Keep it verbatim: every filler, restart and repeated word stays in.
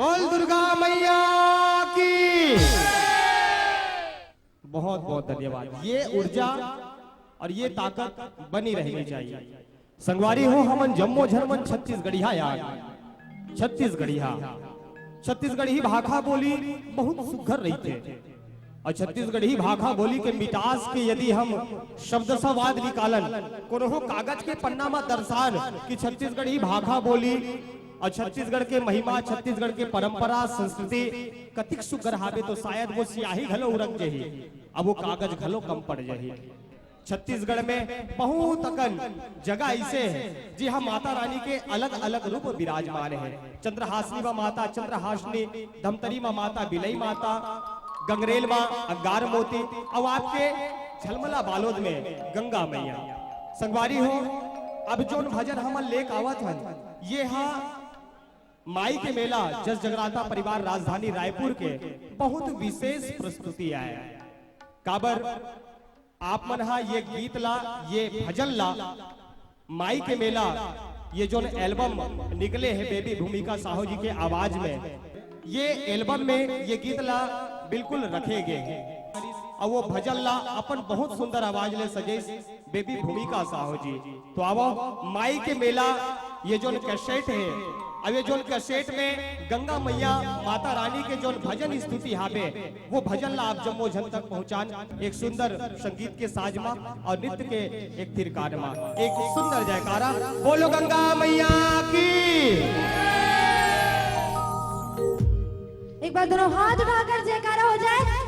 बोल दुर्गा मैया की। बहुत बहुत धन्यवाद। ये ऊर्जा और ये ताकत बनी रहनी चाहिए। संगवारी हो, हमन जम्मो झन मन छत्तीसगढ़िया यार, छत्तीसगढ़िया, छत्तीसगढ़ी भाखा बोली बहुत सुघर रहिथे। और छत्तीसगढ़ी भाखा बोली के मिठास के यदि हम शब्द संवाद निकालन, कोनो कागज के पन्ना म दर्शान कि छत्तीसगढ़ी भाखा बोली और छत्तीसगढ़ के महिमा, छत्तीसगढ़ के परंपरा, संस्कृति कतिक सुघर हावे, तो शायद वो सियाही घलो उरक जही, अब वो कागज घलो कम पड़ जही। छत्तीसगढ़ में बहुत अकन जगह ऐसे हे, जिहां माता रानी के अलग-अलग रूप विराजमान हे। चंद्रहासनी म माता चंद्रहासनी, धमतरी म माता बिलई माता, गंगरेल म अंगार मोती, अउ आपके झलमला बालोद में गंगा मैया। संगवारी हो, अब जोन भजन हमन लेके आवत हन, ये हा माई के मेला जस जगराता परिवार राजधानी रायपुर के बहुत विशेष प्रस्तुति आय। काबर आप मन हा ये गीत ला, ये भजन ला, माई के मेला, ये जोन एल्बम निकले हे बेबी भूमिका साहू जी के आवाज में, ये एल्बम में ये गीत ला बिल्कुल रखे गे हे। अउ वो भजन ला अपन बहुत सुंदर आवाज ले सजेस बेबी भूमिका साहू जी। तो आवो, माई के मेला, ये जोन कैसेट हे, अब ये जोन कैसेट में गंगा मैया माता रानी के जोन भजन स्तुति हावे, वो भजन ला आप जम्मो झन तक पहुंचान, एक सुंदर संगीत के साज मा और नृत्य के एक थिरकार मा। एक सुंदर जयकारा, बोलो गंगा मैया की। एक बार दोनों हाथ उठाकर जयकारा हो जाए।